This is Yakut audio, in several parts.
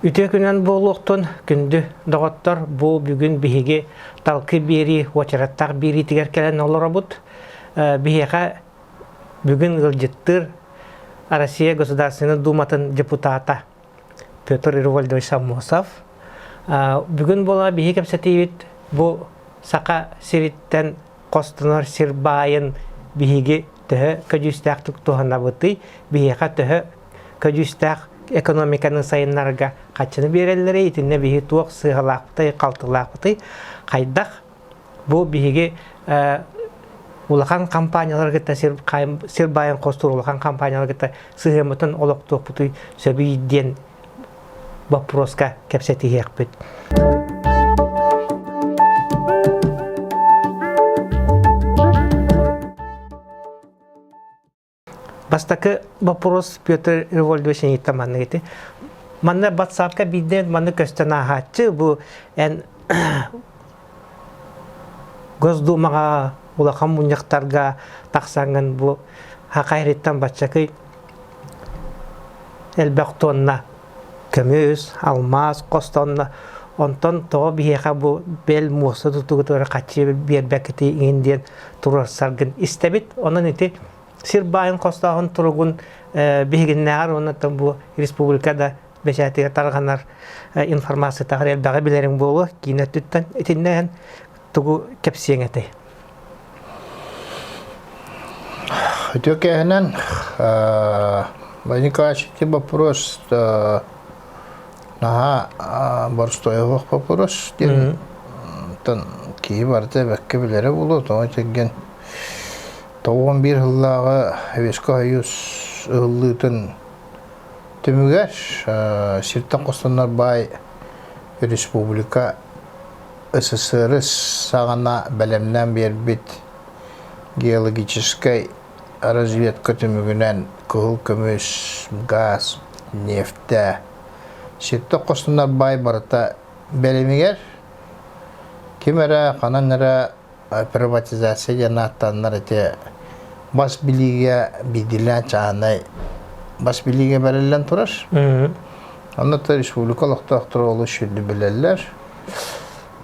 Үтүө күнэн буолуохтун, күндү доҕоттор, бу бүгүн биһиги талкы биэрии уочараттаах биэриитигэр кэлэн олоробут. Биһиэхэ бүгүн ыалдьыттыыр Россия Государственной Думатын депутата Петр Револьдович Самосов. Бүгүн буола биһи кэпсэтиибит бу Саха сириттэн хостонор сир баайын биһиги төһө көдьүүстээхтик туһанабытый, биһиэхэ төһө көдьүүстээх экономиканы сайыннарарга хаччыны биэрэллэрий, итиннэ биһи туох сыыһалаахпытый, халтылаахпытый, хайдах бу биһиги улахан компаниялары кытта сир баайын хостуур улахан компаниялары кытта сыһыаммытын олохтуохпутуй сөбүй диэн боппуруоска кэпсэтиһиэхпит. Бастакы боппуруос Петр Револьдович эйиттэн маннык ити. Манна батсаапка биирдэ маннык көстөн ааһааччы бу эн Госдумаҕа улахан мунньахтарга тахсаҥҥын бу Хахайриттан баччакый элбэх тонна көмүс, алмаас хостонно. Онтон тоҕо биһиэхэ бу бэл муоста тутугутугар хаччы биэрбэккитий иҥин диэн туруорсаргын истэбит. Онон ити сир баайын хостооһун туругун биһигиннээҕэр уонна бу республика да бэчээтигэр тарҕанар информациятагар элбэҕи билэриҥ буолуо киин өттүттэн итиннээн тугу кэпсиэҥ этэй? Үтүө кээһинэн Владимир Николаевич ити вопрос наһаа боростуойуох вопрос диэн киһи барыта бэккэ билэрэ буолуо тоҕо этэргин 91 сыллааҕы Советскай Союз ыһыллыытын түмүгэр сиртэн хостонор баай республика СССР саҕана бэлэмнээн биэрбит геологическай разведка түмүгүнэн кыһыл көмүс, газ, нефтэ, сиртэн хостонор баай барыта бэлэмигэр ким эрэ ханан эрэ приватизация диэн ааттааннар ити бас билиигэ биирдиилээн чааһынай бас билиигэ бэриллэн турар. Онно республика олохтоохторо олус сүрдү билэллэр.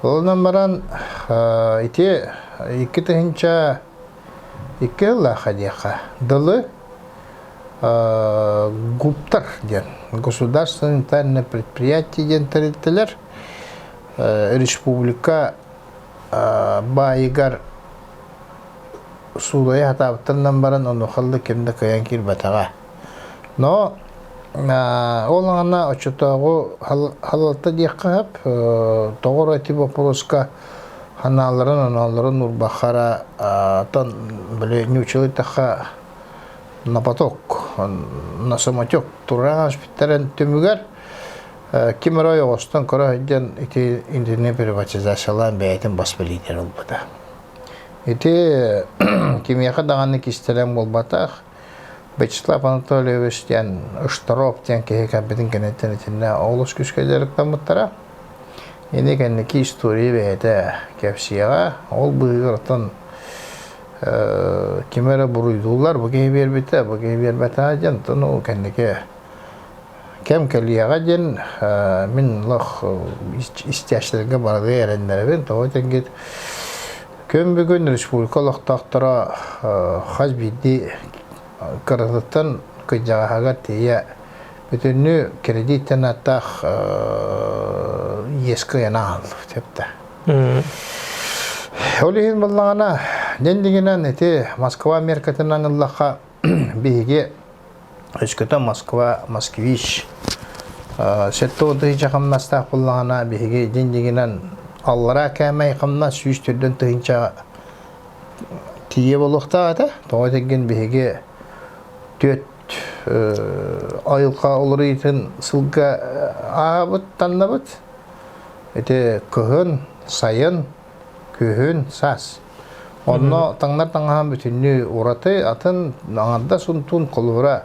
Онон баран ити 2002 сыллаахха диэххэ дылы ГУПтар диэн государственное унитарное предприятие диэн тэрилтэлэр республика баайыгар суулайа сатаабыттарынан баран онуоха ким да кыайан киирбэтэҕэ. Но ол аҕана оччотооҕу халалта диэххэ сөп, тоҕо эрэ ити боппуруоска ханааларын, оноолорун урбахара тон били ньуучалыы эттэххэ на поток, на самотек туран ааспыттарын түмүгэр Ким эрэ ойоҕостон көрө сылдьан ити итини приватизациялаан бэйэтин бас билиитин ылбыта. Ити кимиэхэ даҕаны кистэлэҥ буолбатах. Вячеслав Анатольевич диэн Штаров диэн киһи кэлбитин кэнниттэн итиннэ олус күүскэ дьарыктаммыттара. Ини кэнники история бэйэтэ кэпсиэҕэ. Ол быыһыгар оттон ким эрэ буруйдууллар, бу киһи биэрбитэ, бу киһи биэрбэтэҕэ диэн, оттон ол кэнники Кэм кэлиэҕэ диэн мин олох истээччилэргэ барылыы эрэннэрэбин. Тоҕо диэҥҥит күн бүгүн республика олохтоохторо хас биирдии кыратыттан кырдьаҕаһыгар тиийэ бүтүннүү кредиттэн ааттаах иэскэ ыйана аһыллыбыт эбитэ. Ол иһин буоллаҕына, дьин ити Москва меркатынан ыллахха биһиги Өскөтө Москва, Москвич 70 тыһыынча хамнастаах буоллаҕына, биһиги дьин-дьиҥинэн аллараа кээмэй хамнас 104 тыһыынча тиийэ буолуохтаах этэ. Тоҕо этэргин биһиги түөрт айылҕа уларыйыытын сылга ааһабыт, таннабыт. Ити кыһын, сайын, күһүн, саас. Онно таҥнар таҥаһым бүтүннүү ураты, атын аҥардас унтуун холобура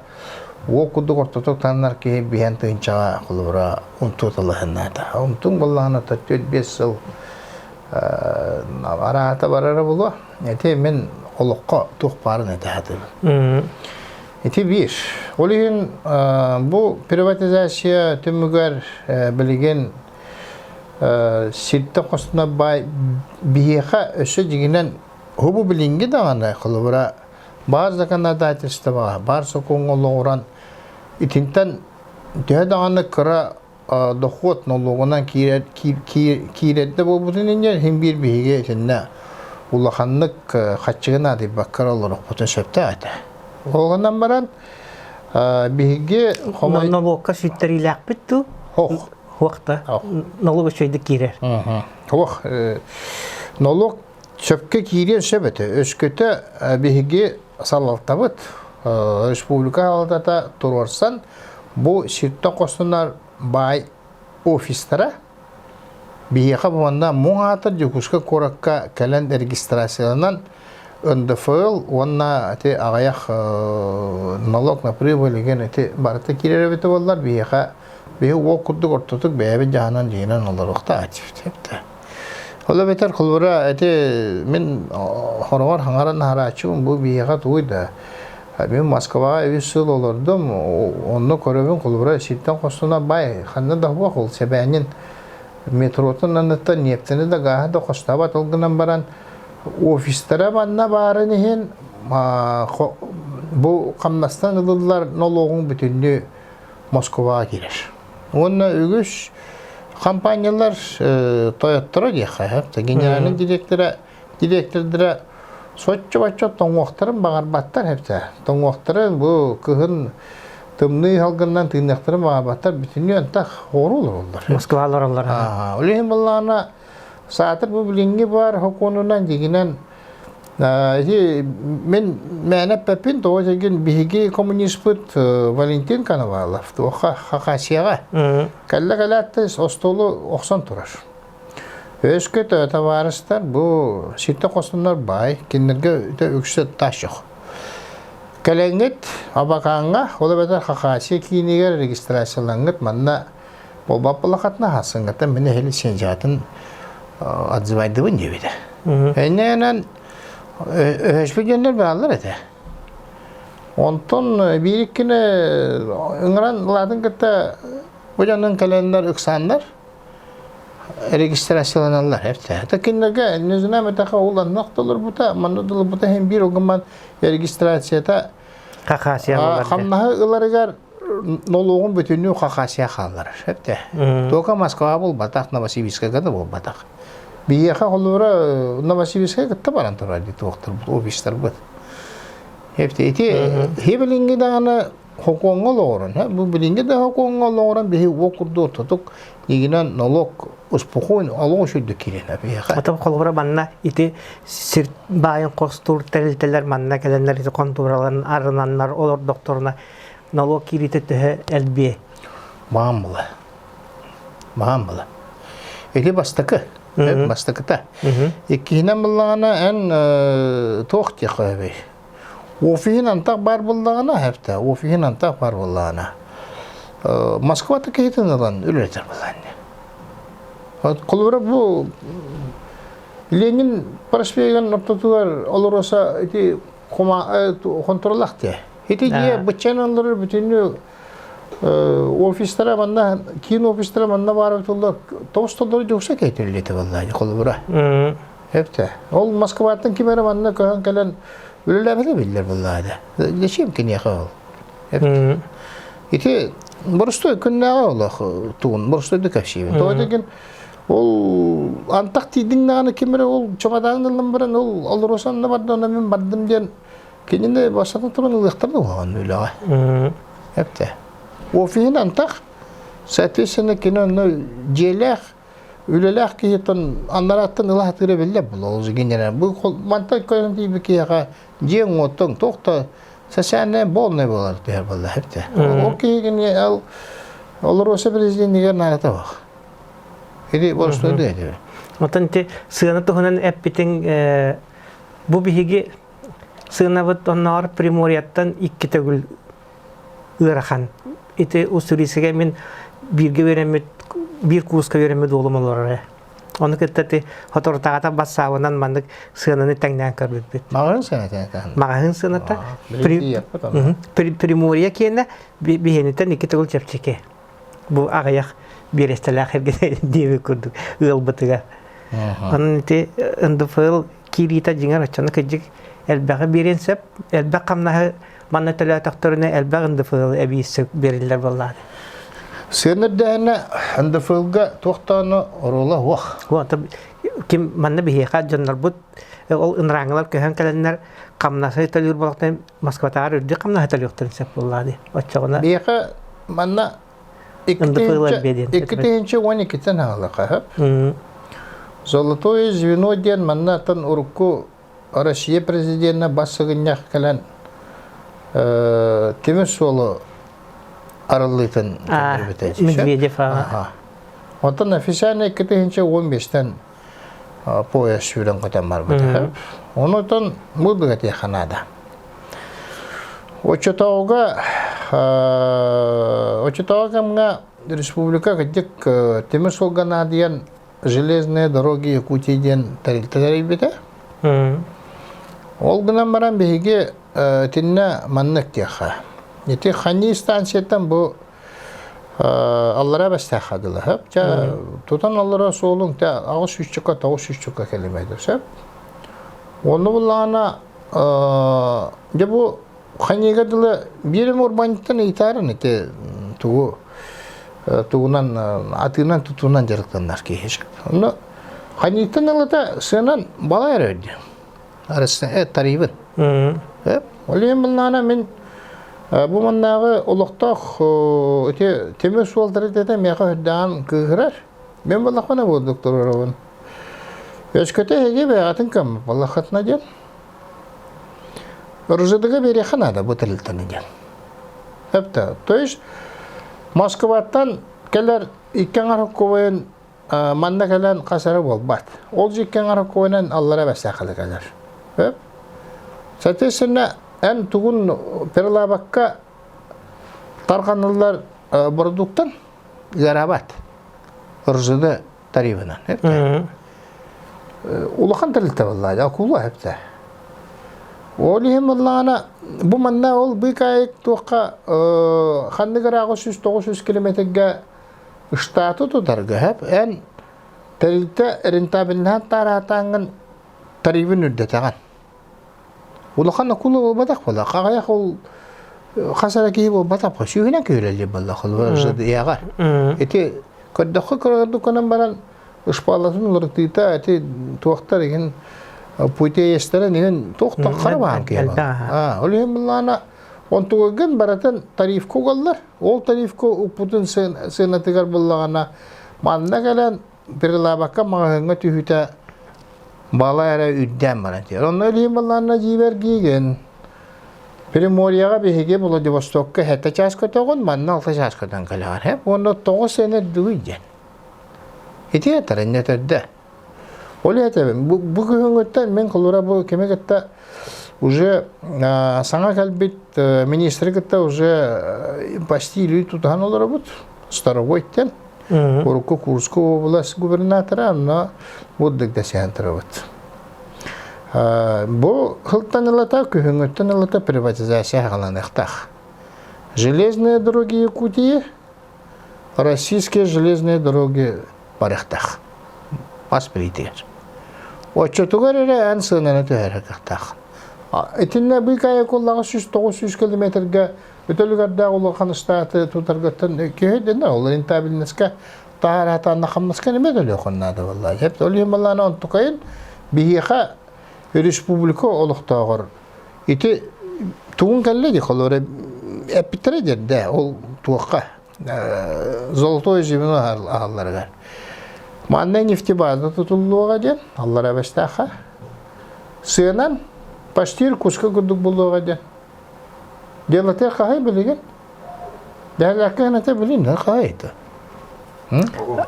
уол курдук ортотук таҥнар киһи биһэн тыһыынчаҕа холобура унтуу талаһыннаата. Унтуҥ буоллаҕына 4-5 сыл араата барара буолуо. Ити мин олоххо туох баарын этэ сатыыбын. Ити биир. Ол иһин бу приватизация түмүгэр билигин сиртэн хостонор баай биһиэхэ өссө дьиҥинэн бу билиҥҥи даҕаны холобура баар законодательствоҕа баар сокуоҥҥа олоҕуран итинтэн төһө даҕаны кыра дохуот нолуогунан киирэр киирэрдэ буолбутун иннигэр иһин биир биһиги итиннэ улаханнык хаччыга наадыйбакка олорохпутун сөптөөх этэ. Ол гынан баран биһиги хомой Нолуокка сүттэриилээхпит дуу? Хох. Хуох да. Нолуок үчүгэйдик киирэр. Хуох. Нолуок сөпкө киириэн сөп этэ. Өскөтө биһиги салалтабыт республика салалтата туруорсан бу сиртэн хостонор баай офистара биһиэхэ бу манна муҥ аатар Дьокуускай куоракка кэлэн регистрацияланан НДФЛ уонна ити аҕыйах налог на прибыль деген ити барыта киирэр эбитэ буоллар биһиэхэ биһи уол курдук ортотук бэйэбит дьаһанан дьиҥинэн олоруохтаах этибит. Ол эбэтэр холобура ити мин хороҕор хаҥаран аһарааччыбын бу биһиэхэ тугуй да мин Москваҕа үс сыл олордум онно көрөбүн холобура сиртэн хостуна бай ханна да суох ол сэбээнин метротун анныттан нефтяны да гааһы да хостообот ол гынан баран офистара манна баарын иһин бу хамнастан ылыллар нолуогуҥ бүтүннүү Москваҕа киирэр. Уонна үгүс компаниялар тойотторо диэххэ, генеральный директора, директордара соччо-бачча тоҥуохтарын баҕарбаттар эбитэ. Тоҥуохтарын бу кыһын тымныы салгынынан тыыныахтарын баҕарбаттар бүтүннүү антах хооруу олороллор. Москва олороллор. Ол иһин буоллаҕына саатар бу билиҥҥи баар сокуонунан дьиҥинэн Ити мин мээнэ эппэппин, тоҕо дьэгин биһиги коммуниспыт Валентин Коновалов туохха Хакасияҕа кэллэ кэлээт остуолу охсон турар. Өскө табаарыстар бу сиртэ хостоннор баай, кинилэргэ үксэ тас жоқ. Кэлэҥҥит Абакаҥҥа, ол эбэтэр Хакасия киинигэр регистрациялаҥҥыт манна Буолбат балахатына хасыҥҥыттан мин эһили сенжатын отзывайдыбын диэбитэ. Эннэнэн өһөспүт дьоннор бааллар этэ. Онтон биир иккини ыҥыран ылаатын кытта бу дьоннон кэлэннэр ыксааннар регистрацияланаллар эптэ. Это кинилэргэ не знаю этаха ол аннах толорбута, манна толорбута иһин биир огуман регистрацията Хакасия хамнаһы ыларыгар нолуогун бүтүннүү Хакасия хаалларар. Эптэ. Только Москва буолбатах, Новосибирскайга да буолбатах. Биһиэхэ холобура Новосибирскай кытта баран турар дии туохтарбыт, офистарбыт. Эпте ити хибилиҥҥи даҕаны хокуоҥҥа олоҕуран, бу билиҥҥи да хокуоҥҥа олоҕуран биһи уо курдук тутук игинэн налог успокойно олох үчүгдүк киирэн биһиэхэ. Отон холобура манна ити сир баайын хостуур тэрилтэлэр манна кэлэннэр ити хонтуораларын арынаннар олордохторуна налог киириитэ төһө элбиэ? Маам була. Маам була. Ити бастакы. Бастакыта. Иккиһинэн буллаҕына эн туох диэххэ Офиһин антах баар буоллаҕына, хэптэ, офиһин антах баар буоллаҕына, Москвата киһитин ылан үлэлэтэр буоллаҕына. Холобура бу Ленин проспегын ортотугар олороса ити хонторолах дии. Ити дьиэ быччан олорор бүтүннүү офистара манна киин офистара манна баар тулла тоҕус толору дьокса кэйтирилити буоллаҕына холобура. Эптэ. Ол Москваттан ким эрэ манна көһөн кэлэн үлэлээбитэ биллэр буоллаҕа. Зачем киниэхэ ол? Эптэ. Ити боростуой күннээҕи олох тугун боростуойдук кэпсиибин. Тоҕо деген ол антах тиийдиҥ даҕаны ким эрэ ол чымадаанын ылан баран ол олоруосан да барда онно мин бардым диэн кинини бастатан туран ылыахтар да уһаҕан үлэҕэ. Эптэ. Офиһын антах соответственно кини онно дьиэлээх үлэлээх киһиттэн аннарааттан ыла сатыыра биллэр буолуо ол генерал бу мантан көрөн тиийбит киһиэхэ дьиэҥ уоттуҥ туох да социальная полная буолар түһэр буолла эптэ ол киһигини ол олоруоса президенигэр наадата бах или боростуойду этибе Оттон ити сыана туһунан эппитиҥ бу биһиги сыанабыт оннооҕор Приморьяттан икки төгүл ыарахан. Ити Уссурийскайга мин бииргэ үөрэммит, биир курска үөрэммит уолум олорор ээ. Ону кытта ти соторутааҕыта бассаабынан маннык сыананы тэҥнээн көрбүппүт. Маҕаһыын сыаната Маҕаһыын сыаната Приморье киэнэ биһиэниттэн икки төгүл чэпчэки. Бу аҕыйах биэрэстэлээх эргин диэбит курдук ыалбытыгар. Онон ити НДФЛ киириитэ дьиҥэр оччону кырдьык элбэҕи биэриэн сөп. Элбэх хамнаһы манна төлөөтөхтөрүнэ элбэх НДФЛ эбии биэриллэр буоллаҕа. Сыана үрдээһинэ НДФЛга туохтаану оруола суох. Ким манна биһиэхэ дьоннорбут ол ынырааҥылар көһөн кэлэннэр хамнасы төлүүр буоллахтарын Москватааҕар үрдүк хамнаһы төлүөхтэрин сөп буоллаҕа дии. Оччоҕуна Биһиэхэ манна 2012-тэн аҕалаха Золотое звено диэн манна урукку Россия президенэ бас сыгынньах кэлэн тимир суолу арыллыытын Медведев Оттон официально 2015-тэн поезд сүүрэн көтөн барбыта. Онутон бу быгатыаха наада. Оччотооҕуга оччотооҕу кэмҥэ республика кырдьык тимир суолга наадыйан Железные дороги Якутии диэн тэрилтэ тэрийбитэ. Ол гынан баран биһиги итиннэ маннык диэххэ. Ити Хани станцияттан бу аллара бэстээххэ дылы сөп. Чэ тутан аллара суолуҥ те 800 900 километр сөп. Онну буллаҕына дьэ бу Ханига дылы биирим урбаанньыттан ыйытаарын ити тугу тугунан атыынан тутуунан дьарыктанар киһи. Онно Ханиттан ылата сыанан балай эрэ өрдү. Арыста тарибын. Ол иһин булнаана мин бу маннааҕы олохтоох ити тимир суол тэрилтэтэ миэхэ үрдээн кыыһырар. Мен балахпына буолдук туруорабын. Өскөтө эһиги бэйэҕитин көммүт балаххытына диэн РЖД-га биэриэххэ наада бу тэрилтэни диэн. Эптэ. То есть Москваттан кэлэр икки аҥар хоккубайын манна кэлэн хас эрэ буолбат. Ол же икки аҥар хоккубайынан аллара бэстээх кэлэр. Эп. Соответственно, эн тугун перелабакка тарҕаныллар бородууктан ыараабат. РЖД тарифынан. Улахан тэрилтэ буолла, акула эптэ. Ол иһин буоллаҕына, бу манна ол быыкаайык туохха ханнык ырааҕы 100-900 километрга штаты тутарга хэп эн тэрилтэ рентабельнаһан таараатааҥҥын тарифын үрдэтэҕин. Улахан акула буолбатах буолла. Хаҕайах ол хас эрэ киһи буолбатах буолла. Сүүһүнэн киһи буолла холобур РЖД-ҕа. Ити көрдөххө көрөрдүк гынан баран ышпаалатын уларытыыта ити туохтар иһин путеестэрин иһин туохтан хара баһан киһи буолла. Ол иһин буллаана онтугагын барытын тарифка угаллар. Ол тарифка укпутун сыанатыгар буллаҕына манна кэлэн Прилавокка маҕаһыыҥҥа түһүүтэ бала эрэ үрдээн баран тиийэр. Онно илиим баллаанна дьиибэргиигин. Приморьеҕа биһиги Владивостокка сэттэ чаас көтөҕүн, манна алта чаас көтөн кэлэҕин. Һэп уонна тоҕус сэн эрдүгүй диэн. Ити этэр инньэ төрдө. Ол этэбин, бу, бу күһүҥҥүттэн мин холура бу кими кытта уже саҥа кэлбит министри кытта уже почти илии тутуһан олоробут. Старовой-тен. Урукку Курскай область губернатора, онно бурдук дэсэһэн турабыт. Бу сылтан ылата, күһүҥҥүттэн ылата приватизация саҕаланыахтаах. Железные дороги Якутии, российские железные дороги барыахтаах. Бас билиитигэр. Оччотугар эрэ эн сыананы түһэрэр кыахтаах. Итиннэ быыкаайа куллаҕа 109 километрга Өтөлүгэрдээх улахан ыстааты тутаргыттан киһи дэнэ ол рентабельноска таһаратаанна хамнаска неме төлүөхүн наада буолла. Хеп ол иһин балаана онтукайын биһиэхэ республика олохтооҕор ити тугун кэллэ ди холоре эппиттэрэ дерде ол туохха золотое звено аһалларыгар. Манна нефтебаза тутуллуоҕа диэн аллара бэстээххэ сыанан почти Иркутска курдук булуоҕа диэн Делате хаһай билигин? Дэһэлээккэ гыната билин хаһай это?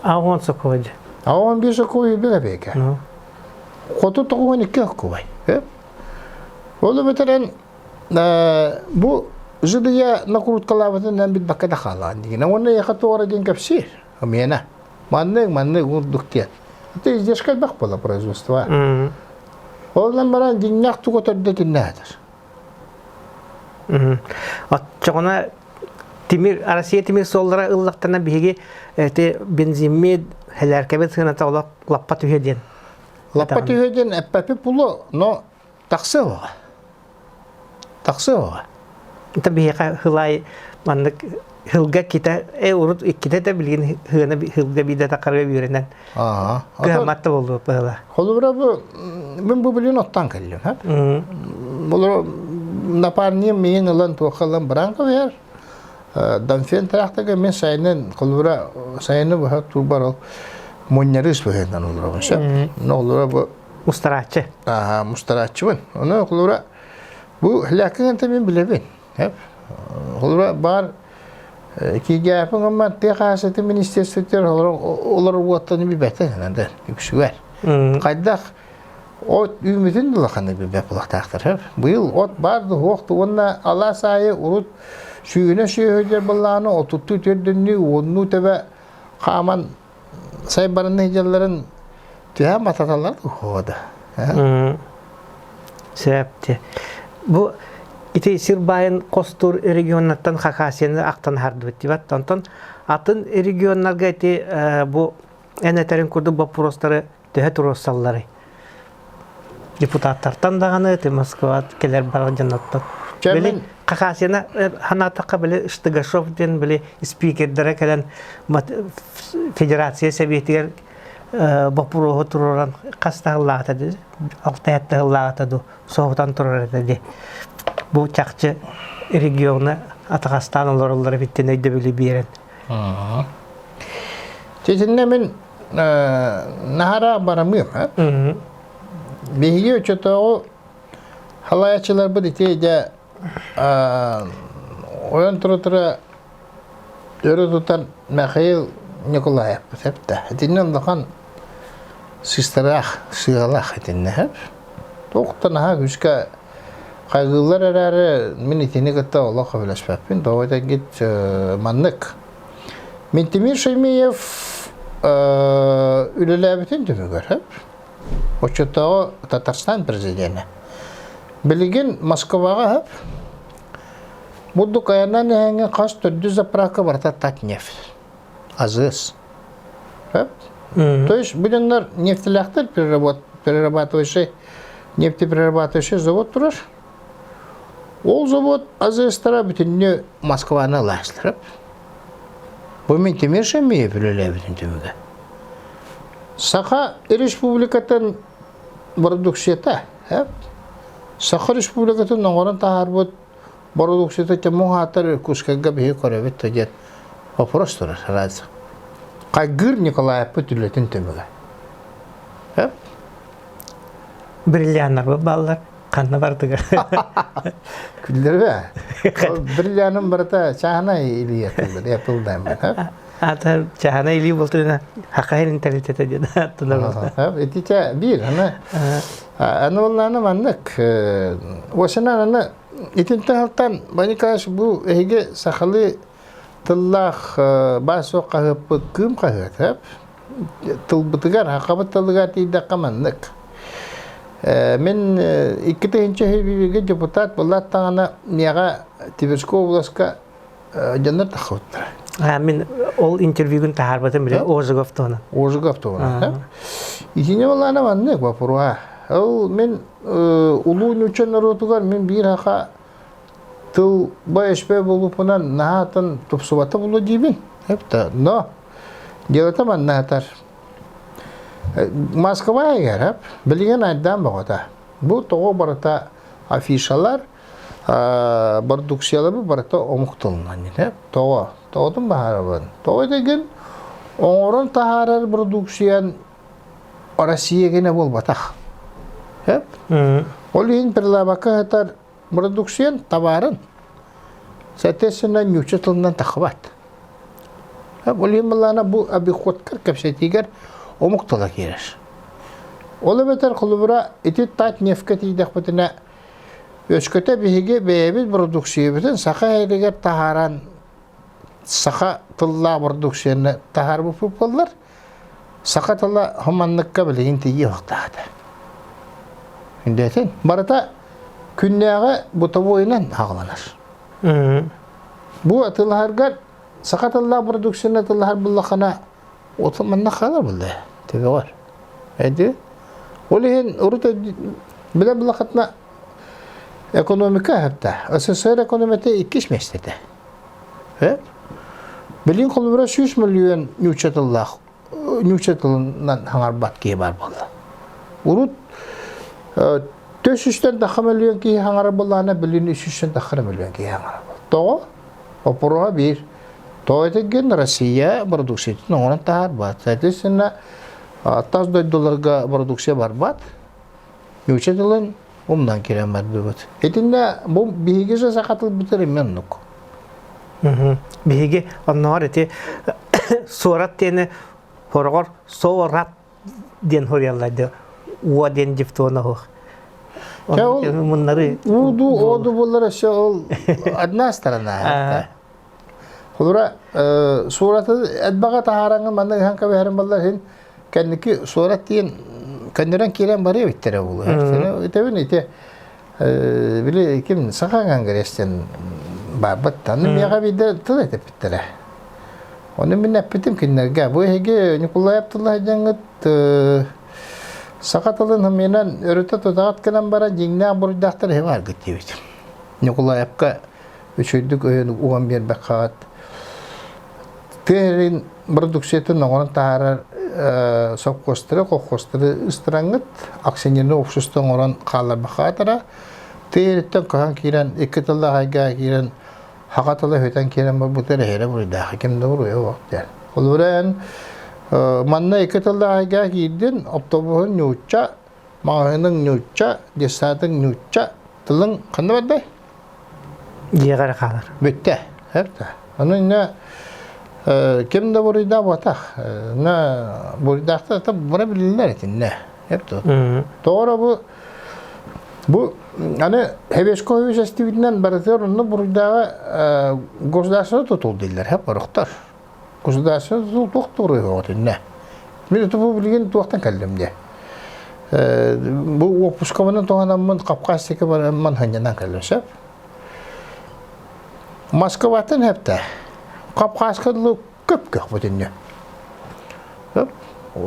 Аҕон сокуой. Аҕон биир сокуой билэ бэйке. Хоту тоҕуон икки оккубай. Ол эбэтэрэн бу жидыя накруткалаабытын билбакка да хаалаан дигин. Уонна яха туора диэн кэпсиир. Миэнэ. Маннык маннык урдук диэн. Это издержка элбэх буола производство. Ол баран дьиҥнээх тугу төрдө итиннээтэр. Оччоҕуна тимир Россия тимир суоллара ыллахтана биһиги эти бензиммит хэлээркэбит сыаната олох лаппа түһүө диэн. Лаппа түһүө диэн эппэпи пулу, но тахсыаҕа. Тахсыаҕа. Это биһиэхэ хылай маннык хылга китэ э урут иккитэ да билигин хыана хылга биирдэ тахарга үөрэнэн кыһаммат да буолуо быһыла. Холобура бу мин бу билин оттон кэллим. Булар напарнием миин ылан туохха ылан баран кэбиһэр. Донфен трактага мен сайынын холобура сайыны быһа турбар ол мунньарыс быһыынан олоробун сөп. Но олора бу Мустарааччы. Аха, мустарааччыбын. Ону холобура бу хляккын мен билэбин. Холобура баар кигээпин гымман тыа хаһаайыстыбатын министерствотыгар олор уоттаны билбэтэ да үксүгэр. Хайдах от үүмүтүн улаханнык билбэт буолуохтаахтар. Быйыл от баар да суох да уонна алаас аайы урут сүүнэ сүөһүлэр былааны отуттуу төрдүннүү уоннуу төбө хааман сайбарынный дьалларын түһээн бататаллар да. Сөп Бу ити сир баайын хостуур регионнартан Хакасияны ахтан аһардыбыт дибат. Онтон атын регионнарга ити бу эн этерин курдук боппуруостары төһө туруорсалларый? Депутаттартан даҕаны ити Москва кэлэр барар дьонноттон. Били Хакасияны ханаатахха били Штыгашов диэн били спикердэрэ кэлэн Федерация Сэбиэтигэр боппуруоһу туруоран хас таһыллаата ди алтайат таһыллаата ду соһутан турар этэ ди бу чахчы региона атаҕастаан олороллор эбиттин өйдөбүлү биэрэн Титинне мин наһара барамыым. Биһиги очотооҕу халаячыларбыт ити дьэ ойон тура-тура өрө тутан Михаил Николаев эптэ. Итиннэ улахан сыстараах, сыалаах итиннэ сөп. Туохтан наһаа күүскэ хайгыыллар эрээри мин итини кытта олох сөбүлэспэппин. Тоҕо этэргит маннык. Ментимир Шаймиев үлэлээбитин түмүгэр сөп. Оччотооҕу Татарстан президенэ. Билигин Москваҕа сөп. Бурдук айаннаан иһэҥҥин хас төрдүс заправка барыта Татнефть. АЗС. То есть бу дьоннор нефтелээхтэр перерабатывающий нефтеперерабатывающий завод турар. Ол завод АЗСтара бүтүннүү Москваны ылаастырып. Бу мин Тимир Шамиев үлэлээбитин түмүгэ. Саха Республикатын бородууксуйата, Саха Республикатын оҥорон таһаарбыт бородууксуйата чомуҥ аатар Иркутскайга биһиги көрөбүт да диэн вопрос турар сразу. Хайгыыр Николаевпыт үлэтин түмүгэ. Бриллианнар бааллар ханна бардыгар. Күллэрбэ. Бриллианым барыта чааһынай илии этилдэр, Apple Diamond. Ата чааһынай илии буолтуна хахайын интеллитета диэн аттынар. Итичэ биир аны аны оллааны маннык осынан аны итинтэн алтан Николаевич бу эһиги сахалыы тыллаах баар-суох хаһыаппыт кыым хаһыат тылбытыгар хахабыт тылыгар тиийдэххэ маннык мин 2 тыһыынча депутат буоллааттаҕына миэхэ Тверской областка дьоннор таххыбыттара. А мин ол интервьюгун таһаарбатым биле Ожегов туһунан. Ожегов туһунан. Итини боллаана маннык вопрос. Ол мин улуу нуучча норуотугар мин биир хаха тыл б буолуппунан наһаатын тупсубата булу диибин. Эпта, но делото маннаатар. Москва эгер, билигин айдаан боҕото. Бу тоҕо барыта афишалар бордукциялары барыта омук тылынан диэн тоҕо тоҕотун баһаарабын тоҕо дэгин оҥорон таһаарар продукциян Россия гэнэ буолбатах ол иһин прилавокка сытар продукциян табаарын соответственно нуучча тылынан тахыбат ол иһин былаана бу обиходкар кэпсэтиигэр омук тыла киирэр ол эбэтэр холобура ити Татнефтька тиийдэхпитинэ Өскөтө биһиги бэйэбит бородууксуйабытын саха иһигэр таһааран саха тыллаах бородууксуйаны таһаарбыппыт буоллар, Саха тыла хоманныкка билигин тиийиэ уохтаата. Үндэтин барыта күннээҕи бытовойунан аҕаланар. Бу атыылаһаргар саха тыллаах продукцияны атыылаһар буллаххына оту манна хаалар булла төбөҕөр. Эди ол иһин урут билэ буллаххытына экономика аһапта. СССР экономиката иккис миэстэтэ. Билин холобура 100 миллион нуучча тыллаах нуучча тылынан хаҥарбат киһи баар буолла. Урут төс үстэн тахха мөлүйүөн киһи хаҥарар буоллаҕына, билин үс үстэн тахха мөлүйүөн киһи хаҥарар буолла. Тоҕо? Боппуруоһа биир. Тоҕо этигин Россия продукциятын оҥорон таһаарбат. Соответственно, тас дойдуларга продукция барбат. Нуучча тылын умнан киирэн бардыбыт. Итиннэ бу биһиги же саха тылбытыр эмиэ оннук. Биһиги оннооҕор ити суорат диэни хороҕор соорат диэн хоруйаллар дии. Уо диэн дифтона суох. Муннары Ууду, оду буллар өссө ол одна сторона. Холура суораты элбэҕи таһаараҥҥын манна ыһан кэбиһэрин баллар иһин кэнники суорат диэн көннөрөн киирэн барыа эбиттэрэ буолуо. Этэбин ити били ким саха конгресстен барбыт. Аны миэхэ биирдэ тыл этиппиттэрэ. Ону мин эппитим кинилэргэ. Бу эһиги Ньукулаев тылла сылдьаҥҥыт саха тылын хомуйунан өрүтэ тутаҕыт гынан баран дьиҥнээх буруйдаахтар эһи бааргыт диэбитим. Ньукулаевка үчүгэйдик өйөн уган биэрбэххэ тыа сирин продукциятын оҥорон таһаарар совхозтары, колхозтары ыстараҥҥыт акционернай общество оҥорон хаалларбахаатара тыа сириттэн көһөн киирэн икки тыллаах айгаа киирэн хаха тыла өтөн киирэн барбыта эрэһэрэ буруйдаах ким да буруйа суох диэн. Холобура эн манна икки тыллаах айгаа киирдин автобуһун нуучча маҕаһыыныҥ нуучча детсадыҥ нуучча тылыҥ ханна бардай Дьиэҕэ эрэ хаалар. Бүттэ. Эртэ. Ону иннэ ким да буруйдаабатах. На буруйдаахтар это бура билиннэр итиннэ. Эптэ. Тоҕо бу бу аны Хевешко эстибитинэн барытыгар онно буруйдааҕы государство тутул дииллэр хеп орохтор. Государство тутул туох туруйуоҕа итиннэ. Мин бу билигин туохтан кэллим диэ. Бу уоппускабынан туһанаммын Кавказтика бараммын ханньанан кэллим сөп. Москваттан хэптэ. Кавказка дылы көп көх бүтүннү.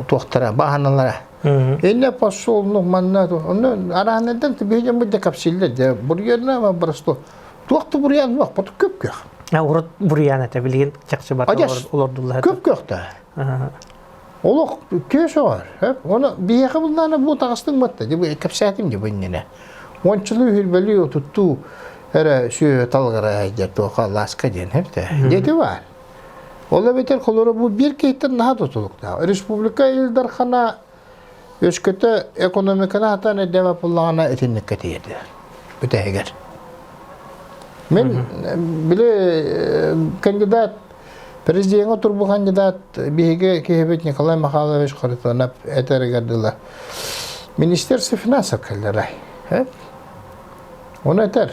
Туохтара, баһаналара. Инне посол, манна, онно арааннардан биһиги бу капсиллер де бурьяна просто туох да бурьян суох, көп көх. Урут бурьян этэ билигин чахчы бар олордуллар. Көп көхтө. Олох киэс оҕор. Оны биһиэхэ буллаана бу таҕыстыҥ батта. Дьэ бу кэпсээтим дьэ бу иннинэ. Уончалыы үһүрбэлии отуттуу эрэ сүөһү талгара дьэ туоха ласка диэн эбитэ. Дьэти баар. Ол эбэтэр холоро бу биир киһиттэн наһаа тутулуктаах. Республика Ил Дархана Өскөтө экономиканы хатан эрдэбэ буллаҕына итинниккэ тиийэрдилэр. Бүтэһигэр. Мин били кандидат президеҥҥэ турбу кандидат биһиги киһибит Николай Михайлович Харитонов этэригэр дылы Министерство финансов кэллэрэ. Оны этэр.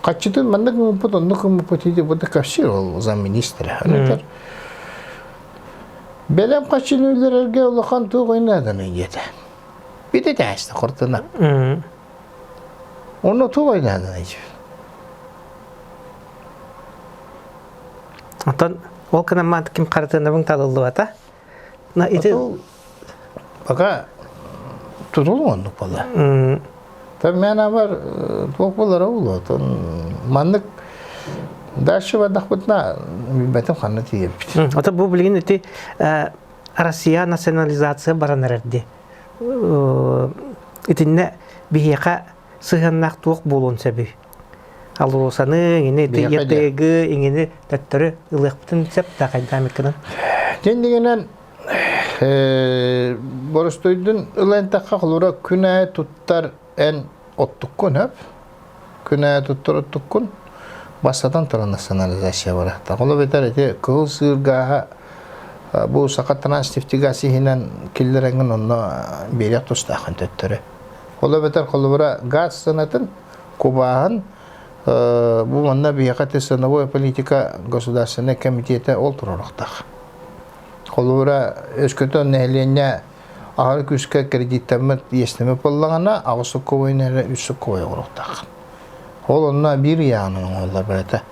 Хаччытын маннык гыммыппыт, оннук гыммыппыт иди бу да кэпсиир ол замминистра. Оны этэр. Бэлэм хаччыны үллэрэргэ улахан туох ойнааданы диэтэ. Бит этээсте хортуна. Онно туох ойнааданы Оттон ол кынаммаат ким харатыанабын талыллыбата. На ити пока тутулук оннук буолла. Там мен бар туох буолара буолуо. Маннык дальше бардахпытына билбэтим ханна тиийэбит. Ото бу билигин ити Россия национализация баран эрэрди. Итиннэ биһиэхэ сыһыаннаах туох буолуон сөбүй? Алросаны, иҥини ЕТГ, иҥини төттөрү ылыахпытын сөп да хайдаамыккынан? Дьин дигинэн боростуйдун ылан тахха холура күн аайы туттар эн оттуккун хөп күн аайы туттар оттуккун бастатан туран национализация барахта. Ол эбэтэр ити кыһыл сыыр гааһа бу Саха Транснефтегаз иһинэн киллэрэҥҥин онно биэриэх тустааххын төттөрү. Ол эбэтэр холобура газ сыанатын кубааһын бу манна биһиэхэ ценовой политика государственнай комитета ол туруорухтаах. Холобура, өскөтө нэһилиэнньэ аһары күүскэ кредиттэммит, иэстэммит буоллаҕына, аҕыс сокуобайын эрэ үс сокуобай оҥоруохтаах. Ол онно биир ыйааҕынан оҥоһуллар барыта.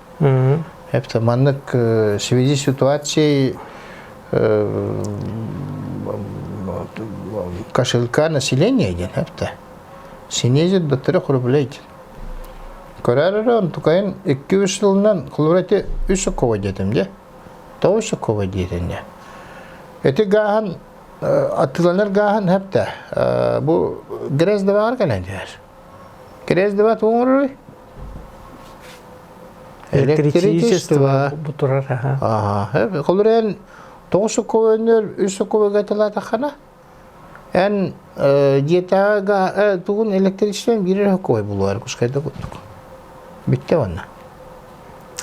Эптэ маннык в связи с ситуацией кошелька населения диэн эптэ. Снизит до 3 рублей диэн. Көрөр эрэ онтукайын 2-3 сылынан холобура ити үс сокуобай диэтим дии. Тоҕо сокуобай диэтин дии. Ити гааһын атыыланар гааһын эптэ бу ГРЭС да баар кэлэн түһэр. ГРЭС да тугу оҥороруй? Электричество бу турар. Аха. Холобура эн тоҕус сокуобайнар үс сокуобайга атылаатаххына Эн дьиэтээҕи тугун электричествен биир эрэ кой булуор кускайда курдук. Бүттэ уонна.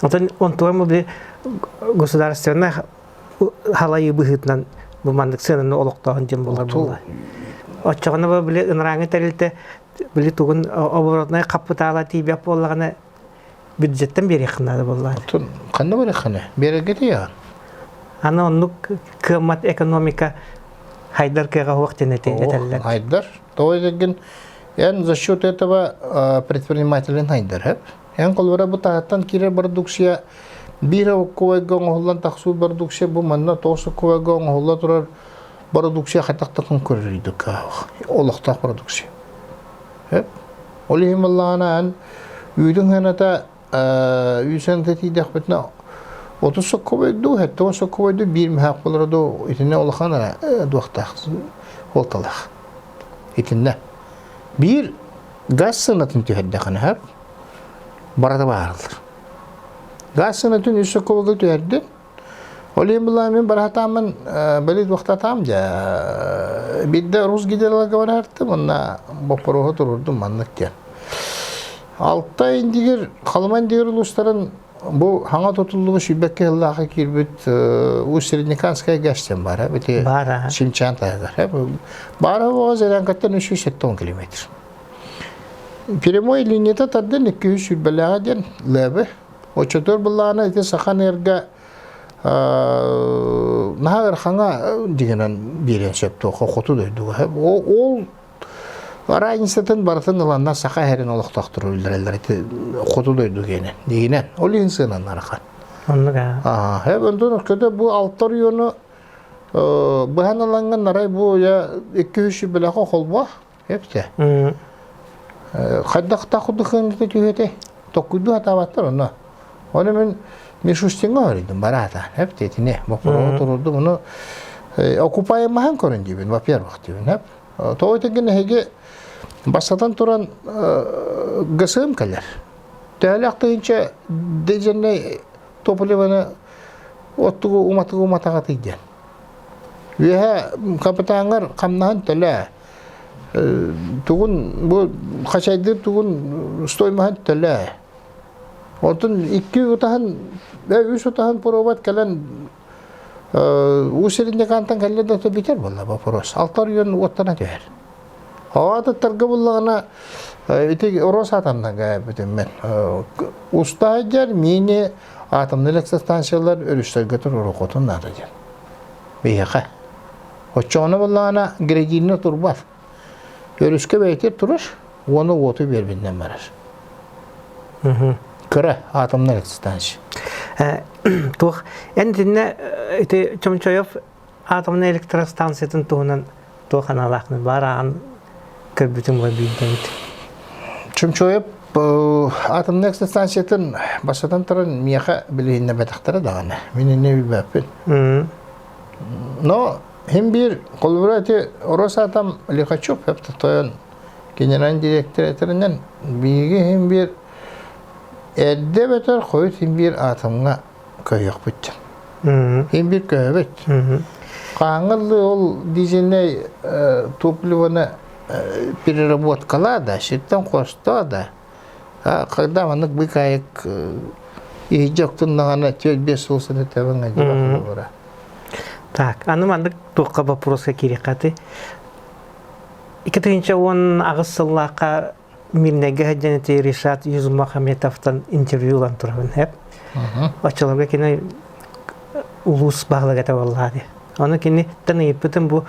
Отон онтугар бу государственнай халайыы быһыытынан бу маннык сыананы олохтооһун диэн буолар буолла. Оччоҕуна бу били ынырааҥы тэрилтэ били тугун оборотнай хапытаала тиийбэт буоллаҕына бюджеттан биэриэххин наада буоллаҕа. Оттон ханна барыаххына? Биэрэргэ тиийэҕин. Аны оннук кыаммат экономика хайдар кыаҕа суох диэн этэллэр. Хайдар. Тоҕо дэгин эн за счет этого предпринимателин хайдар хэп. Эн холобура бу таһыттан киирэр продукция биир оккуойга оҥоһуллан тахсуу продукция бу манна тоҕус оккуойга оҥоһулла турар продукция хайдах да конкурирдук олохтоох продукция. Хэп. Ол иһин буоллаҕына эн үүтүҥ сыаната үүт сыаната тиийдэхпитинэ 30 соккобой дуу, 70 соккобой дуу биир мөһөөх буолара дуу итиннэ улахан эрэ дуохтаах суолталаах. Итиннэ биир газ сыанатын түһэрдэххинэ сөп барыта баарылар. Газ сыанатын үс соккобойга түһэрдин Ол иһин былаан мин барахатааммын били туохтатаам дьэ биирдэ Русгидерларга бараартым уонна боппуруоһу турурдум маннык диэн. Алтай индигир, Халыма индигир улуустарын бу хаҥа тутуллубут сүүрбэккэ сыллаахха киирбит Усть-Среднеканская ГЭС диэн баар бити Симчан таһыгар. Баара буола Зырянкаттан 370 километр. Прямой линията тардан 200 диэн лэбэ Оччотугар былаана ити Саха Энерго наһаа ыарахаҥа дигэнэн биэриэн сөп туох хоту дойдуга. Ол разницатын барытын ыланна саха эһэрин олохтоохтору үллэрэллэр ити хоту дойду гиэнэ. Дигинэн ол иһин сыанан арахан. Оннук аа. Аа, онтон өскөтө бу алта оройуону быһан ылаҥҥын арай бу я 200 бэлэхэ холбоо Эпте. Хайдах курдук кыаныта түһүөтэй? Токкуйдуу сатаабаттар онно. Ону мин Мишустиҥҥа көрдүм бараата. Эпте итини боппуруоһу турурдум. Ону окупаемаһын көрөн диибин, во-первых диибин. Эп. Тоҕо итинген эһиги бастатан туран ГСМ кэлэр. Төһөлөөх тыһыынча дизельнэй топливоны оттугу уматыгы уматаҕатый диэн. Үөһэ капитаҥҥар хамнаһын төлөө. Тугун бу хачайдыыр тугун стоимоһын төлөө. Онтон икки утаһын, үс утаһын пробовать кэлэн уу сириннекантан кэллэ да бүтэр буолла вопрос. Алтар үйөн уоттана түһэр. Аатыттарга буллаҕына ити Росатомна бүтүммүн. Уста дьэр мини атомный электростанциялар өрүстэргэ туруорукутун наада диэн. Биһиэхэ. Оччоҕуна буоллаҕына градильна турбат. Өрүскэ бэйэтигэр турар, уону уоту биэрбитинэн барар. Кыра атомнай электростанция. Туох эн итиннэ ити Чомчоев атомнай электростанциятын туһунан туох аналаахны баар ааҕан көрбүтүм буолар биирдэбит. Чомчоев атомнай электростанциятын бастатан туран миэхэ билиһиннэрбэтэхтэрэ даҕаны. Мин иннэ билбэппин. Но хим биир холобура ити Росатом Лихачев тойон генеральный директор этэринэн биһиги хим биир эрдэ бэтэр хойут хим биир атомҥа көһүөхпүт диэн. Хим биир көһөбүт. Хаһааҥҥы ол дизельнэй топливоны переработкалаа да, сиртэн хостоо да, Когда маннык быыкаайык иһирдьэ октуннаҕына 4-5 сыл устата тэбэҥ адьыбах Так, аны маннык туохха вопроска киириэххэ 2018 сыллаахха Мирнэйгэ сылдьан ити Ришат Юзмахаметовтан интервью ылан турабын эп. Оччолорго кини улуус баһылыга этэ буоллаҕа дии. Ону киниттэн ыйыппытым бу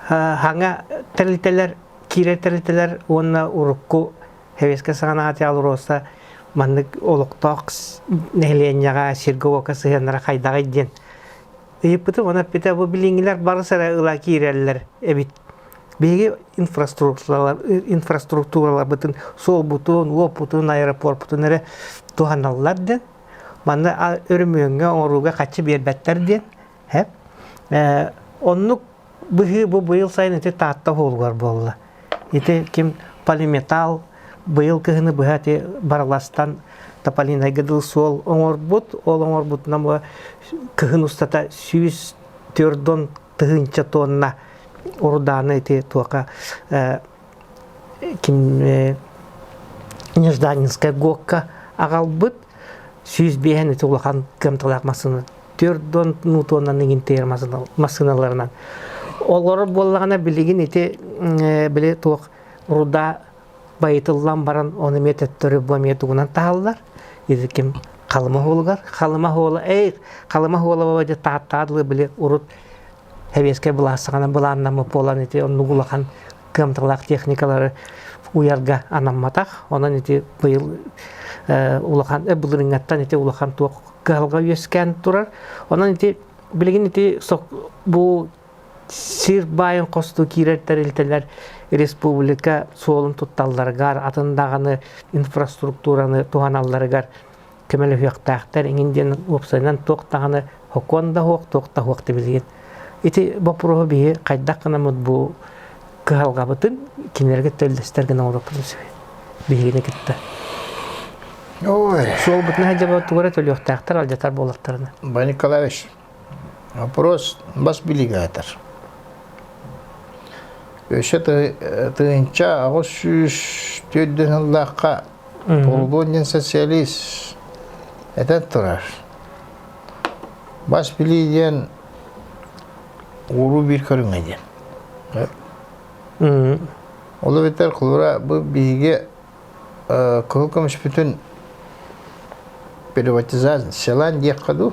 хаҥа тэрилтэлэр, киирэр тэрилтэлэр уонна урукку Сэбиэскэй саҕана АЛРОСА маннык олохтоох нэһилиэнньэҕэ сиргэ-уокка сыһыаннара хайдаҕый диэн ыйыппытым. Онон эппитэ бу билиҥҥилэр барыс эрэ ыла киирэллэр эбит. Биһиги инфраструктураларбытын, суолбутун, уоппутун, аэропорпутун эрэ туһаналлар диэн. Манна өрөмүөҥҥэ оҥорууга хаччы биэрбэттэр диэн. Оннук быһыы бу быйыл сайын ити Таатта уһуолугар буолла. Ити ким полиметалл быйыл кыһыны быһа ити Барыластан Тополинайга дылы суол оҥорбут. Ол оҥорбутунан бу кыһын устата 104 тыһыынча тонна урудааны ити туоха ким Нежданинскай ГОКка аҕалбыт 105 ити улахан кыамталаах массыына 4 тоннаны иҥин тиэр массыыналарынан олорор буоллаҕына билигин ити били туох руда байытыллан баран ону эмиэ төттөрү бу эмиэ тугунан таһаллар ити ким Халыма уолугар Халыма уола эй Халыма уола дьэ тааттаа дылы били урут Сэбиэскэй былаас саҕана былааннаммыт буолан ити оннук улахан кыамталаах техникалары уйарга анамматах. Онон ити быйыл улахан былырыыҥҥаттан ити улахан туох кыһалҕа үөскээн турар. Онон ити билигин ити бу сир баайын хостуу киирэр тэрилтэлэр республика суолун тутталларыгар, атын даҕаны инфраструктураны туһаналларыгар көмөлөһүөхтээхтэр иҥин диэн уопсайынан туох даҕаны хокуон да суох, туох да суох билигин. Ити боппуруоһу биһи хайдах гынаммыт бу кыһалҕабытын кинилэргэ төллөстөр гына оҥоруохпутун сөбүй биһигини кытта. Ой. Суолбутун сылдьабыт тугу эрэ төлүөхтээхтэр, алдьатар буоллахтарына. Бай Николаевич, вопрос бас билигаатар. Өссө тыһыынча 804 сыллаахха Полугон диэн социалист этэн турар. Бас билии диэн ууруу биир көрүҥэ диэн. Ол эбэтэр холобура бу биһиги кыһыл көмүспүтүн приватизациялаан диэххэ дуу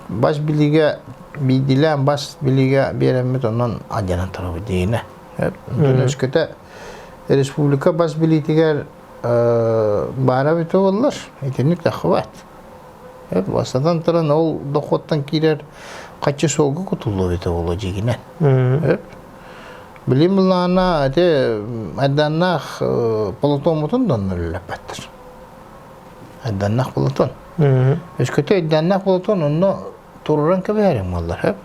бас билиигэ биирдиилээн бас билиигэ биэрэммит онон алдьанан турабыт диигинэ. Онтон өскөтө республика бас билиитигэр баара эбитэ буоллар, итинник таххыбат. Бастатан туран ол дохуоттан киирэр хаччы суолга кутуллуо эбитэ буолуо дьиигинэн. Билим былаана ити айданнаах полотоммутун да онно үлэлэппэттэр. Айданнаах полотон. Өскөтө айданнаах полотон онно туруран кэбиһэриҥ буоллар.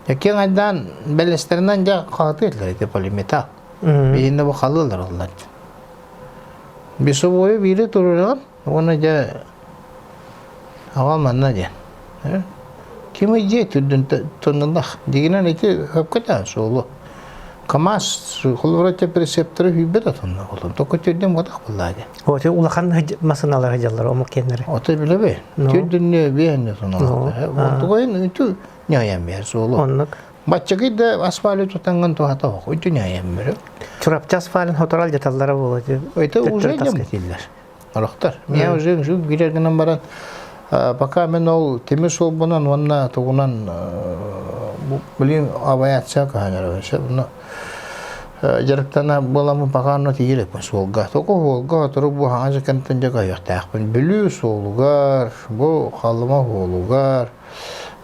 Киэҥ айдаан бэлэстэринэн дьэ хаһытыыллар ити полиметалл. Биһинэ бу халыылар оллар. Бесовойу биири туруоран уонна дьэ аҕал манна диэн. Ким дьиэ түрдүн тоннулах. Дигинэн ити хөпкө таан суолу. КамАЗ холобура те прецепторы хүйбет отонно болон. Токо түрдүн бодах буллаа диэн. Оти улахан масыналар дьаллар омук кеннери. Ото билебе. Түрдүннө биэнне тоналар. Онтугайын үтү ньайан бер суолу. Оннук. Баччагый да асфальты тутанган туһата ох. Үтү ньайан бер. Чурапчы асфальын хоторал жаталлара буолар. Это уже дем Олохтор. Мен уже жүк билер гынан баран пока мен ол темир суолбунан уонна тугунан блин авиация каһанар бұны дьарыктана буоламмын пока онно тиийэ суолга. Токо суолга турук бу хаҥа дьэкэнтэн дьэ көһүөхтээхпин. Бүлүү суолугар, бу Халыма суолугар,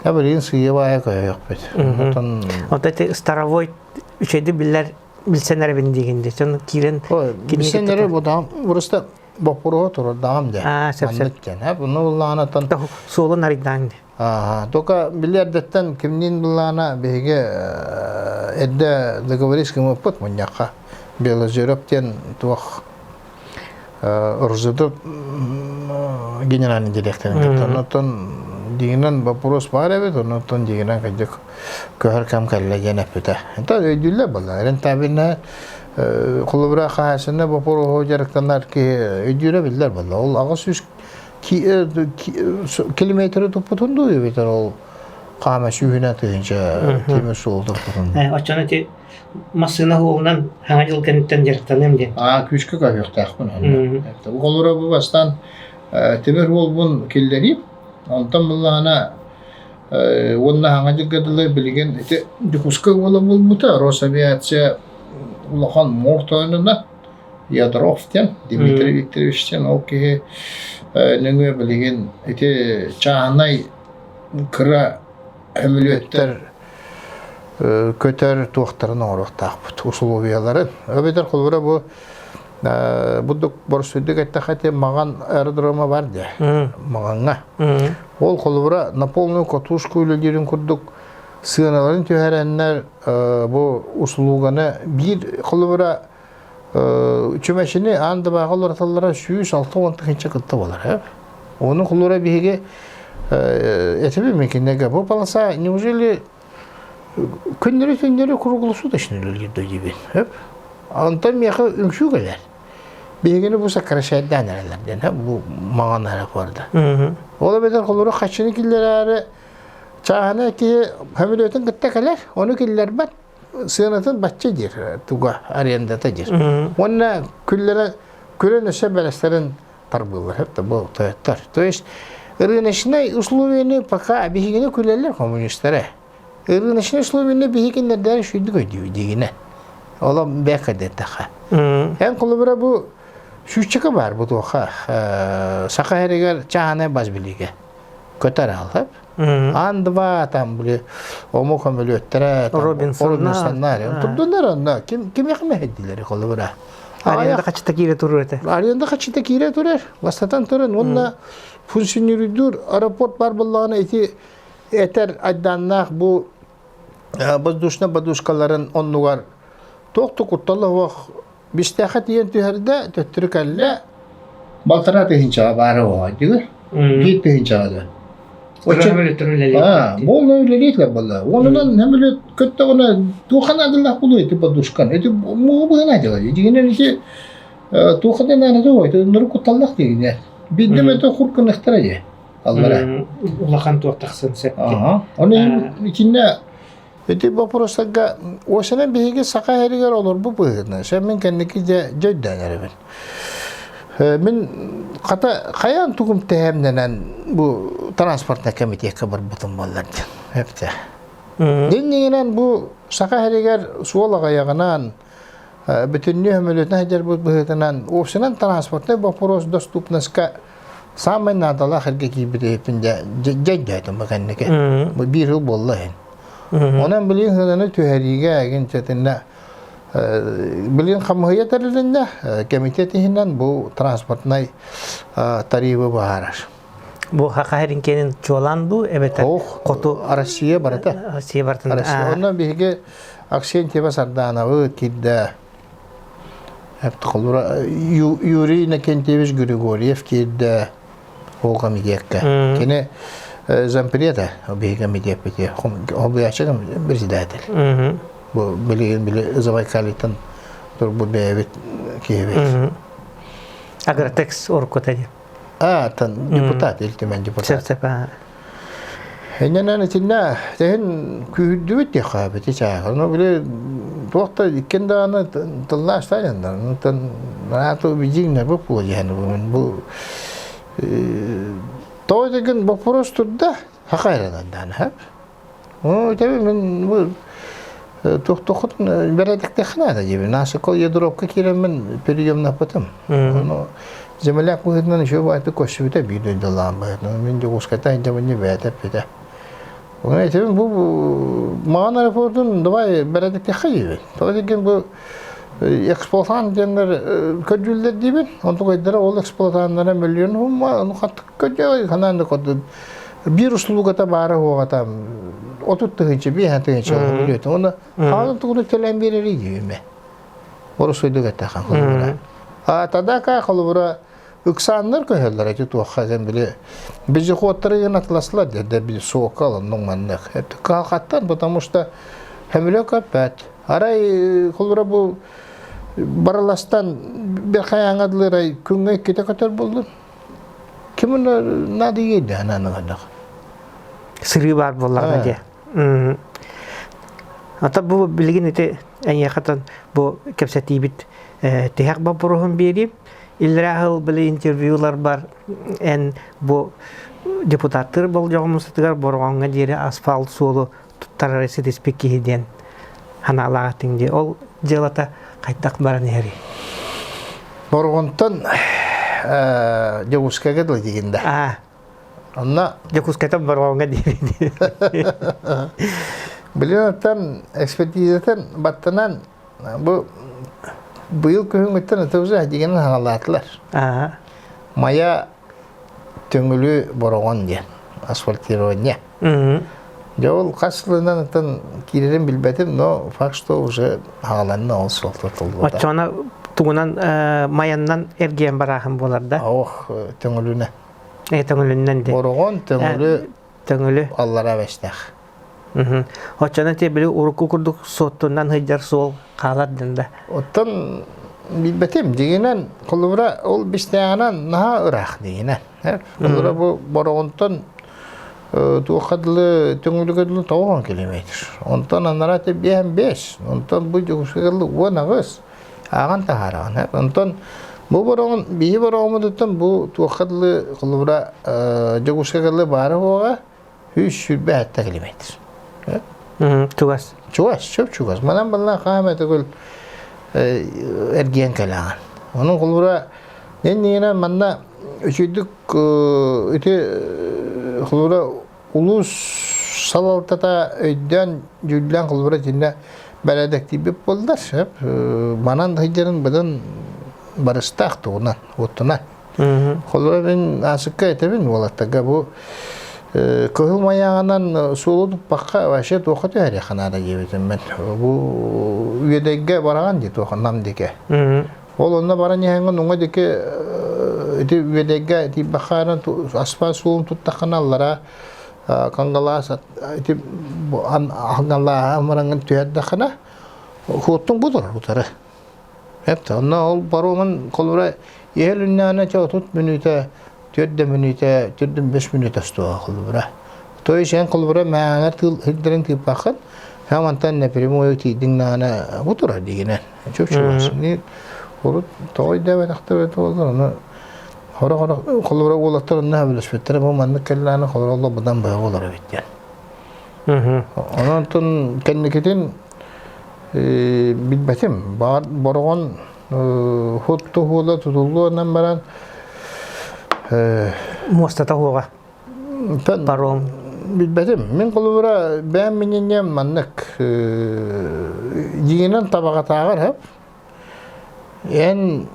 Я билигин сыыйа-баайа көһүөхпүт. Онтон Онто ити старовой үчүгэйдик биллэр билсэн эрэбин диигин дии. Дьон киирэн билсэн эрэ бу просто боппуруоһу турардаҕым дии. Аа, сөп сөп. Маннык диэн. Буну буллаҕына Суолун арыйдаан дии. Аа, только билиэрдэттэн кимниин буллаҕына биһиги эрдэ договорись гыммыппыт мунньахха. Белозеров диэн туох РЖД генеральный директорын кытта. Онтон дигинэн вопрос баар эбит, онтон дигинэн кырдьык көһөр кэм кэллэ диэн эппитэ. Это өйдүүллэр буолла. Рентабельно холобура хаһаайыстыбаннай боппуруоһу дьарыктанар киһи өйдүүрэ биллэр буолла. Ол 800 километры туппутун дуу эбэтэр ол хаама сүүһүнэн тыһыынча тимир суол туппутун. Оччону ити массыына уолунан Саҥа дьыл кэнниттэн дьарыктаныам диэн. Аа, күүскэ көһүөхтээхпин онно. Бу холура бу бастаан тимир уолбун киллэриим. Онтон буллаҕына Уонна хаҥа дьылга дылы билигин ити Дьокуускай уола буолбута Росавиация улахан муор тойонуна Ядров диэн Дмитрий Викторович диэн ол киһи нөҥүө билигин ити чааһынай кыра көмүлүөттэр көтөр туохтарын оҥоруохтаахпыт усулуобуйаларын. Эбэтэр холобура бу бурдук боростуйдук эттэххэ ити Маҕан аэродрома бар дии Маҕаҥҥа. Ол холобура на полную катушку үлэлиирин курдук сыаналарын түһэрэннэр бу услуганы биир холобура чүмэчини аан дабааҕа олороталлара 160 тыһыынча кытта буолар. Ону холобура биһиги этибин мин кинилэргэ бу полоса неужели күннэри-күннэри круглосуточно үлэлиир диибин. Онтон миэхэ үҥсүү кэлэр. Биһигини бу сокращайдаан эрэллэр диэн, бу маҥан аэропорда. Ол эбэтэр холобура хаччыны киллэрээри чааһынай киһи көмөлүөтүн кытта кэлэр, ону киллэрбэт, сыанатын бачча диир туга арендата диир. Уонна күллэрэ күлэн өссө бэлэстэрин тарбыыллар это бу тойоттор. То есть рыночнай условияны пока биһигини күлэллэр коммунистары. Рыночнай условияны биһигиннэрдээр үчүгдүк өйдүүбүт дигинэ. Олом бэкэ дэттэхэ. Эн холобура бу сүүсчэкэ баар бу туоха саха сиригэр чааһынай бас билиигэ көтөр алып. Ан-два там были омук көмөлүөттэрэ Робинсоннар. Турдунар онно ким кимиэхэ мэһэйдилэр холобура. Аренда хачыта киирэ турар этэ. Аренда хачыта киирэ турар. Бастатан туран уонна функционируйдуур аэропорт бар буоллаҕына ити этэр айдааннаах бу воздушно подушкаларын оннугар туох да куттала суох Бистээххэ тиийэн түһэрдэ, төттөрү кэллэ. Балтараа тыһыынчаҕа баара оҕо Биир тыһыынчаҕа да. Буолла үлэлиир буолла. Онунан нөмүлү көттөҕүнэ туохха наадалаах буолуо ити подушкан. Ити муоҕу быһына дьала. Дьигинэн ити туохха да наадата суох. Ити нуру кутталлах дигинэ. Биирдэ эмэтэ хур кыныхтара дии. Аллара. Улахан туох тахсан сөп. Оны итиннэ Ити боппуруостарга осенен биһиги саха сиригэр олорбут быһыытынан сен мин кэнники дьэ дьэ өйдөөн эрэбин. Мин хата хайаан тугум тэһэмнэнэн бу транспортнай комитекка барбытым буоллар диэн эптэ. Диннигинэн бу саха сиригэр суол аҕыйаҕынан бүтүннүү көмөлөтүнэн сылдьарбыт быһыытынан уопсайынан транспортнай боппуруос доступноска саамай наадалаах эргэ киирбит эбиппин дьэ дьэ өйдөөтүм бу кэнники. Бу биир сыл буолла иһин. Онон билигин сыананы түһэриигэ эгин чэтиннэ билигин хамыһыйа тэрилиннэ комитет иһинэн бу транспортнай тарифы быһаарар. Бу Хаха Херинкенин чуолаан бу эбэтэр хоту Россия барыта. Россия барытын. Онно биһиги Аксентьева Сардановы киирдэ. Юрий Иннокентьевич Григорьев киирдэ ол комитекка. Кини зампред биһиги комитеппити обуячы председатель. Бу билигин били Забайкалиттан турбут бэйэбит киһибит. Агротекс уруккута диэн. А, тан депутат, Ил Түмэн депутат. Сөп сөп. Иннэнэн итиннэ тэһин күүһүрдүбүт диэххэ бити чааһы. Ну били туох да иккин даҕаны тыллаах стадионнар. Онтон наато бидиҥнэ бу буол диэн бу тоҕо деген вопрос турда хахайранан даҕаны хөп. Оо, тэби мин бу туохтоххутун бэрээдэктээх наада диэбин. Наасыкол ядровка киирэммин приемнаппытым. Ону земляк быһыытынан еще баайты көссүбүтэ биир дойдулаан быһыытынан. Мин Дьокуускайтан дьабынньы бэйэтэ эппитэ. Оны этибин бу маҕан аэропортун давай бэрээдэктиэххэ диибин. Тоҕо диэн бу эксплуатант диэннэр көрдүүллэр диибин. Онтукайдара ол эксплуатаннара миллион хумма, ону хаттык көрдөө ханаан да көрдүм. Биир услугата баара хуоҕата 30 тыһыынча, 5 тыһыынча билиэтин. Оны хаалын тугуну төлөөн биэрери диибин. Орусуйдук эттэхэ холобура. А тадака холобура ыксааннар көһөллөр эти туохха ден били вездеходтары гын атласлар деді били суокал оннук маннык. Калхаттан потому что хөмүлө көппөт. Арай холобура бу барыластан бир хайаҥа дылырай күҥҥэ иккитэ көтөр болдун. Ким уна надо ейді ананы гынах. Сырыы баар буоллаҕына дии. Ата бу билигин ити эйиэхэтэн бу кэпсэтиибит тиһэх боппуруоһун биэриим. Иллэрээ сыл били интервьюларбар эн бу депутаттыыр болдьоҕумсутугар Бороҕоҥҥо диэри асфальт суолу туттарары ситиспит киһи диэн санаалаах этиҥ дии. Ол дьыалата хайдах баран иһэрий? Бороҕонтон Дьокуускайга дылы диигин да. Аа. Онно Дьокуускайтан Бороҕоҥҥо диэри. Билин оттон экспертизатын баттанан бу быйыл күһүҥҥүттэн ытыбыза дигэнин хаҥалаатылар. Аа. Майа Төҥүлү Бороҕон диэн асфальтирование. Дьэ ол хас сылынан ытан киирэрин билбэтим, но факт что уже хааланна ол суол тутуллубута. Оччоҕуна тугунан майаннан эргийэн барааһын буолар да? Ох, төҥүлүнэ. Төҥүлүннэн де. Бороҕон төҥүлү Төҥүлү. Аллара бэстээх. Оччоно те били урукку курдук суоттунан сылдьар суол хаалар дын да. Оттон билбэтим дигинэн холобура ол бистээҕинэн наһаа ыраах дигинэн. Холобура бу Бороҕонтон туохха дылы төҥүлүгэ дылы 90 километр. Онтон анараа биэһэн биэс. Онтон бу Дьокуускайга дылы 18 ааҕан таһаараҕын. Онтон бу Бороҕон биһи Бороҕоммутуттан бу туохха дылы холобура Дьокуускайга дылы баара буоҕа 127 километр. Чугас. Чугас, чөп чугас. Манан балла хаам этигül эргиэн кэлэҕин. Onun холобура иннигинэ манна үчүйдүк ити холобура улуус салалтата өйдөөн дьүүллээн холобура итиннэ бэрээдэктиирбит буоллар сөп манан сылдьарын быдан барыстаах тугунан уоттунан Холобура мин аасыкка этэбин уолаттарга бу кыһыл майааҕынан суолу туппакка вообще туохха түһэриэххэ наада диэбитим мен. Бу Үөдэйгэ бараҕан дии туох Нам диэки. Ол онно баран иһэҥҥин уҥа диэки ити Үөдэйгэ тиийбэххэ асфальт суолун туттаххына аллара Кангалаас ити Кангалааһа мараҥҥын түһэрдэххинэ хуоттуҥ бу турар утары. Эптэ онно ол паромун холобура иһэл үннэҕинэ чэ 30 мүнүүтэ, 4 да мүнүүтэ, 4-5 мүнүүтэ остуоҕа холобура. То есть эн холобура мээнэ тыыл сирдэрин тыыппаккын, һэ мантан напрямую тиийдиҥ даҕаны бу турар диигинэн. Чуп-чугас. Урут тоҕо өйдөөбөтөхтөр эбит буоллар, ону хоро-хоро холобура уолаттар онно сөбүлэспиттэрэ бу маннык кэллэҕинэ холобура олорбутан быһа буолар эбит диэн. Онон кэнникитин билбэтим. Бороҕон хутту-хуола тутуллуонан баран Муостата хуоҕа. Паром. Билбэтим. Мин холобура бэйэм мининньэм маннык дьиҥинэн табаҕатааҕар сөп. Эн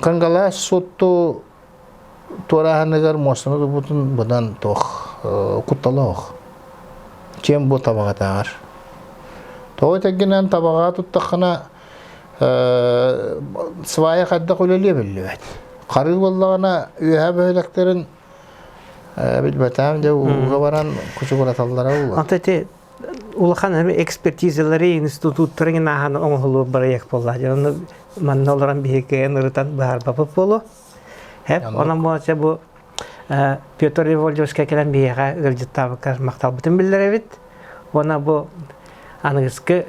Кангалаас суотту туорааһыныгар муостаны туппутун быдан туох куттала суох. Чем бу табаҕатааҕар. Тоҕо этэргинэн табаҕа туттаххына свая хайдах үлэлиэ биллибэт. Харыы буоллаҕына үөһээ бөһүөлэктэрин билбэтээм дьэ ууга баран кучугураталлара буолуо. Онто ити улахан экспертизалары институттарын ааһан оҥоһуллубут бырайыак буолла. Дьэ ону манна олорон биһиги ырытан быһаарбаппыт буолуо. Хэп, онон буолача бу Петр Револьдовскай кэлэн биһиэхэ ыалдьыттаабыкка махталбытын биллэрэбит. Уонна бу аныгыскы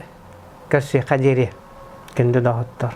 көрсүөххэ диэри күндү доҕоттор.